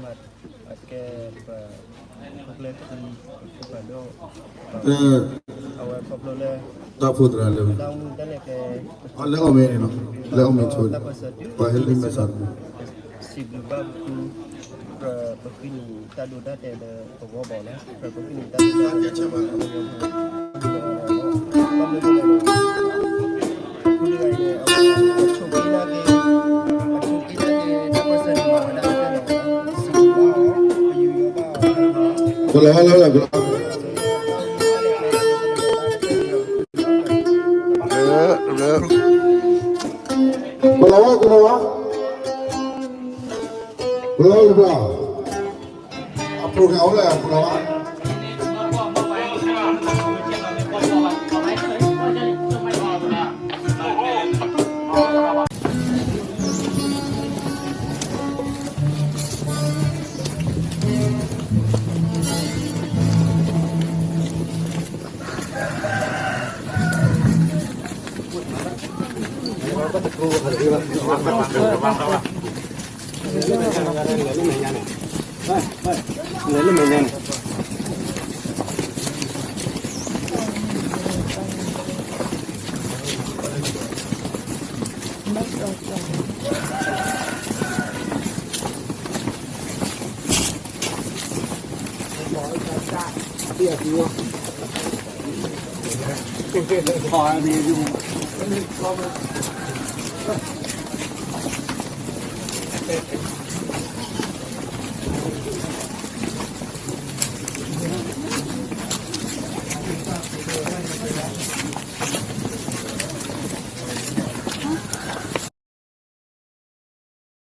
အကဲ ပ ပကျဲခံ ပခိၣ်ပဒိၣ် အဝဲခီဖျိလၢ တၢ်အိၣ်ဖှိၣ်သရၣ်လၢ တၢ်အိၣ်မူတၢ်လဲၤကျဲ လၢအီၣ်မ့ၤန့ၣ်နီၤ လၢအီၣ်မ့ၤဆိ တၢ်ပၢၢ်ဆၢတုၤ ပှၤဟဲလံမ့ၢ်စး စံးဘျုးဘၣ်ပသူ ပဃ့နံၤတၢ်ဒိတၢ်တဲာ်လၢပဂီၢ်ဘၣ်လီၤ ပဃ့နံၤတၢ်ဒိတၢ်တဲာ် ပလီၤဝဲလၢ ပလီၤဝဲ ပလီၤဝဲ ပလီၤဝဲလၢပလီၤ အ program အိၣ်လၢပလီၤဝဲ